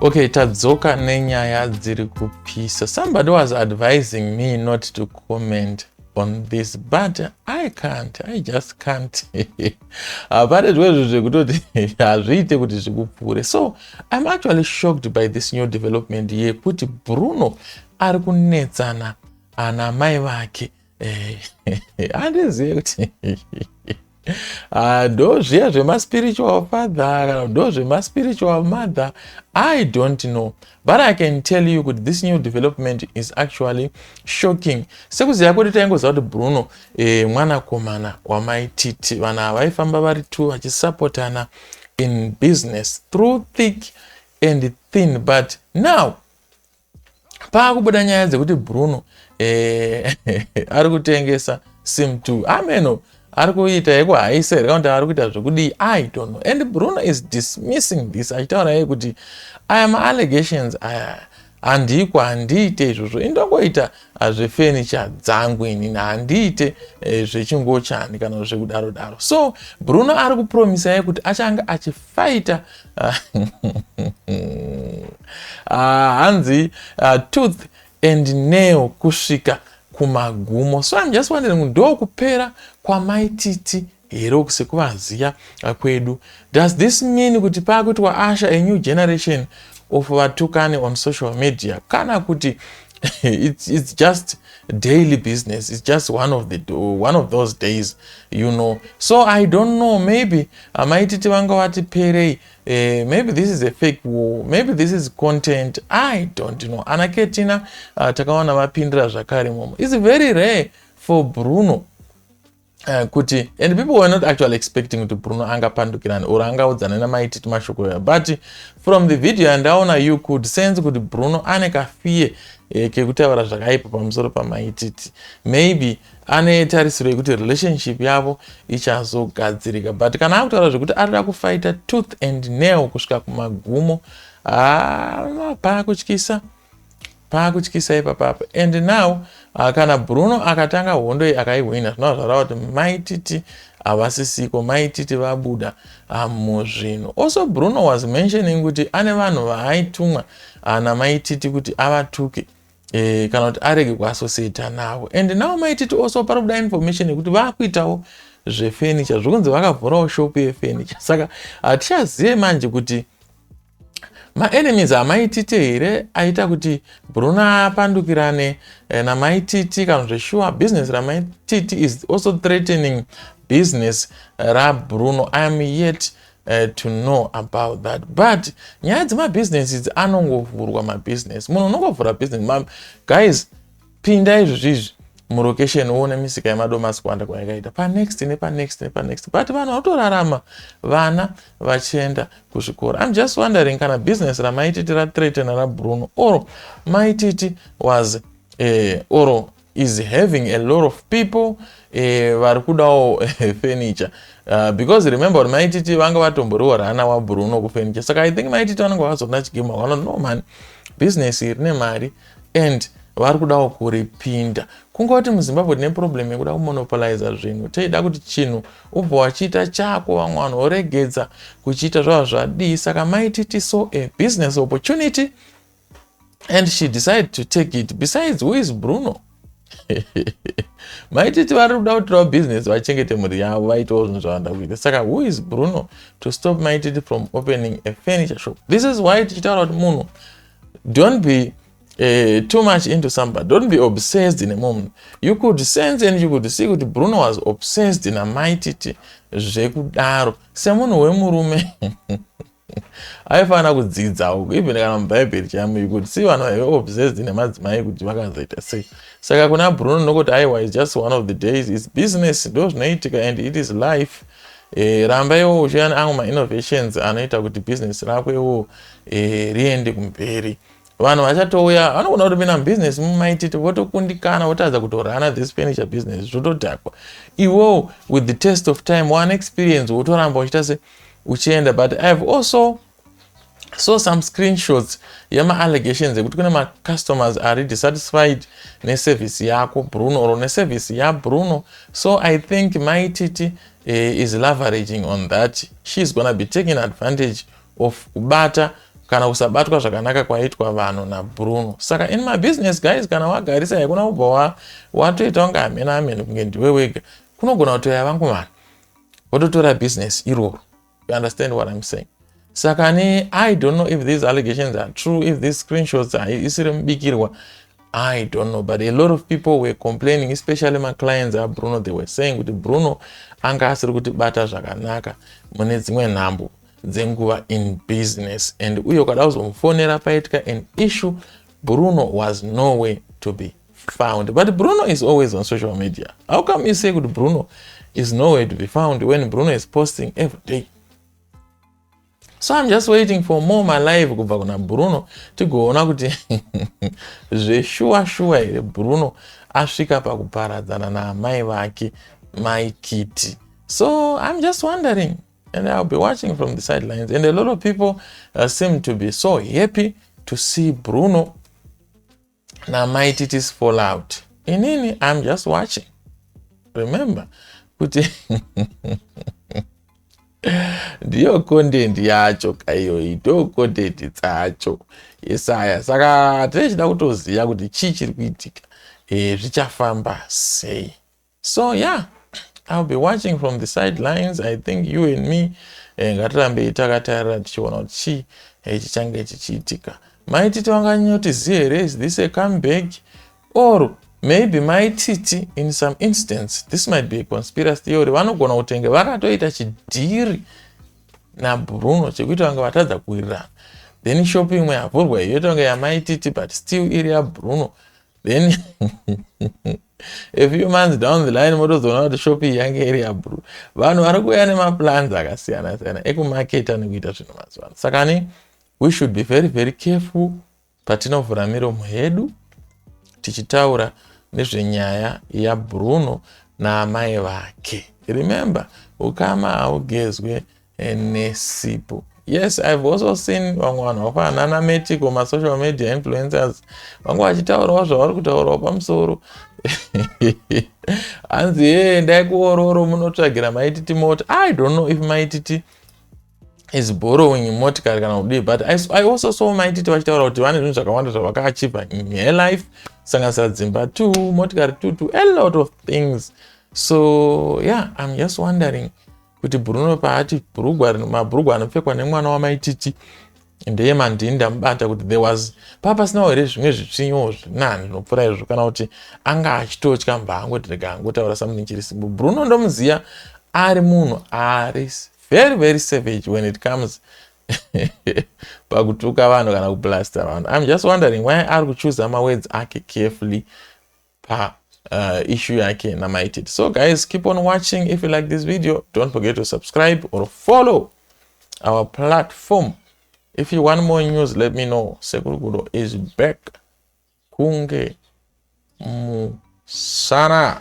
Okay, tadzoka nenyaya dziri kupisa. Somebody was advising me not to comment on this, but I can't, I just can't. Hapane zvimwe zvinhu zvekutoti hazviite kuti zvikupfuure. So I'm actually shocked by this new development yekuti Bruno ari kunetsana ana mai vake. Handizive kuti ndo zviya zvemaspiritual father kana ndo zvemaspiritual mother, I don't know, but I can tell you kuti this new development is actually shocking. Sekuziva kwedu, taingoziva kuti Bruno mwanakomana waMaititi. Vanhu ava vaifamba vari two vachisapotana in business through thick and thin, but now paakubuda nyaya dzekuti Bruno ari kutengesa sim 2 ameno ari kuita yekuhaisa here kana kuti ari kuita zvekudii, I don't know. And Bruno is dismissing this, achitaura iye kuti aya maallegations aya handiko, handiite izvozvo, indongoita zvefurniture dzangu inini, handiite zvechingochani kana zvekudaro daro. So Bruno ari kupromisa iye kuti achange achifaita, hanzi tooth and nail kusvika kumagumo. So I'm just wondering, ndokupera kwaMaititi here sekuvaziya kwedu? Does this mean kuti paakuitwa usher a new generation of vatukani on social media, kana kuti it's just daily business, it's just one of those days? So I don't know, maybe Maititi vanga vati perei. Maybe this is a fake war, maybe this is content, I don't know. Ana Ketina takaona vapindira zvakare imomo. It's very rare for Bruno kuti, and people were not actually expecting kuti Bruno angapandukirani or angaudzana naMaititi mashoko aya, but from the video yandaona, you could sense kuti Bruno ane kafear kekutaura zvakaipa pamusoro paMaititi. Maybe ane tarisiro yekuti relationship yavo ichazogadzirika, but kana akutaura zvekuti arida kufighta tooth and nail kusvika kumagumo, haa, paakutyisa, paakutyisa ipapapa. And now kana Bruno akatanga hondo iyi akaihwina, zvinova zvareva kuti Maititi havasisiko, Maititi vabuda muzvinhu. Also, Bruno was mentioning kuti ane vanhu vaaitumwa naMaititi kuti avatuke kana kuti arege kuassociata navo. And now Maititi also pari kuda information yekuti vaakuitawo zvefurniture, zvokunzi vakavhurawo shop yefurniture. Saka hatichazive manje kuti maenemies aMaititi here aita kuti Bruno apandukirane naMaititi, kana zvesure business raMaititi is also threatening business raBruno. I am yet to know about that, but nyaya dzemabhizinesi idzi, anongovhurwa mabhizinesi, munhu unongovhura business. Guys, pinda izvozvizvi mulocation uone misika yemadomasi kuwanda kwayakaita, panext nepanext nepanext, but vanhu vanotorarama, vana vachienda kuzvikoro. I'm just wondering kana business raMaititi rathreatena raBruno, or Maititi was or is having a lot of people vari kudawo furniture, because remember kuti Maititi vanga vatomboriwo rana waBruno kufurniture. Saka I think Maititi vanenge vazona chigame, vano no man, business rine mari and vari kudawo kuripinda. Kungoti muZimbabwe tine problem yekuda kumonopoliza zvinhu, teida kuti chinhu ubva wachiita chako, vamwe vanhu voregedza kuchiita, zvava zvadii. Saka Maititi saw a business opportunity and she decided to take it. Besides, who is Bruno? Maititi vari kuda kutirawo business, vachengete mhuri yavo, vaitewo zvinhu zvavanoda kuita. Saka who is Bruno to stop Maititi from opening a furniture shop? This is why tichitaura kuti munhu, don't be too much into somebody, don't be obsessed nemunhu. You could sense and you could see kuti Bruno was obsessed naMaititi zvekudaro. Semunhu wemurume aifanira kudzidzawo, even kana mubhaibheri chaimo you could see vanhu vaive obsessed nemadzimai kuti vakazoita sei. Saka kuna Bruno nokuti aiwa, is just one of the days, is business, ndo zvinoitika and it is life. Ramba iwo uchiuya neamwe mainnovations anoita kuti business rako iwo riende kumberi. Vanhu vachatouya, vanogona kutopinda mubusiness muMaititi, votokundikana, votadza kutorana this furniture business, zvotodhakwa. Iwowo with the test of time, one experience, wotoramba uchiita se uchienda. But I have also saw some screenshots yemaallegations ekuti kune macustomers ari dissatisfied neservice yako Bruno or neservice yaBruno. So I think Maititi is leveraging on that. She is gonna be taking advantage of kubata Kana kusabatwa zvakanaka kwaitwa vanhu naBruno. Saka in my business, guys, kana wagarisa, hakuna kubva watoita kunge hamene amene, kunge ndiwe wega. Kunogona kutoya vangu vanhu vototora business iroro. You understand what I'm saying? Saka ne I don't know if these allegations are true, if these screenshots isiri mubikirwa, I don't know, but a lot of people were complaining, especially maclients aBruno. They were saying kuti Bruno anga asiri kutibata zvakanaka mune dzimwe nhambo dzenguva in business, and uye ukada kuzomufonera paitika an issue, Bruno was nowhere to be found. But Bruno is always on social media. How come you say kuti Bruno is nowhere to be found when Bruno is posting every day? So I'm just waiting for more malive kubva kuna Bruno, tigoona kuti zveshuwa shuwa here Bruno asvika pakuparadzana naamai vake, Maikiti. So I'm just wondering, and I'll be watching from the sidelines, and a lot of people seem to be so happy to see Bruno naMaititi's fallout. Inini I'm just watching. Remember kuti ndiyo content yacho kaiyoyi, ndo content dzacho yesaya. Saka tichida kutoziva kuti chii chiri kuitika, zvichafamba sei. So yeah, I'll be watching from the sidelines. I think you and me, ngatirambei takatarira tichiona kuti chii chichange chichiitika. Maititi vanganyotiziva here? Is this a comeback? Or maybe Maititi, in some instance, this might be a conspiracy theory, vanogona kutenge vakatoita chideal naBruno chekuita vange vatadza kuwirirana, then shop imwe yavhurwa iyoita kunge yaMaititi but still iri yaBruno. Then a few months down the line motozoona kuti shop iyi yange iri yaBruno. Vanhu vari kuuya nemaplans akasiyana siyana ekumaketa nekuita zvinhu mazuva ano. Saka ni we should be very, very careful patinovhura miromo yedu tichitaura nezvenyaya yaBruno naamai vake. Remember, ukama haugezwe nesipo. Yes, I've also seen vamwe vanhu vakafanana nametico, masocial media influencers, vanga vachitaurawo zvavari kutaurawo pamusoro. Hanzi, "Ye, endai kuororo munotsvagira Maititi mota." I don't know if Maititi is borrowing motikari kana kudii, but I also saw Maititi vachitaura kuti vane zvinhu zvakawanda zvavakaachieva in her life, kusanganisira dzimba two, motikari two two, a lot of things. So yeah, I'm just wondering kuti Bruno paati mabhurugwa anopfekwa nemwana waMaititi ndeyemandini, ndamubata kuti there was paa pasinawo here zvimwe zvitsvinyowo zvinani zvinopfuura izvo, kana kuti anga achitotya mbangoti rega angotaura something chiri simple. Bruno ndomuziya ari munhu ari very, very savage when it comes pakutuka vanhu kana kublasta vanhu. I'm just wondering why ari kuchuza mawords ake carefully pa issue yake naMaititi. So guys, keep on watching. If you like this video, don't forget to subscribe or follow our platform. If you want more news, let me know. Sekurukudo is back kunge musana.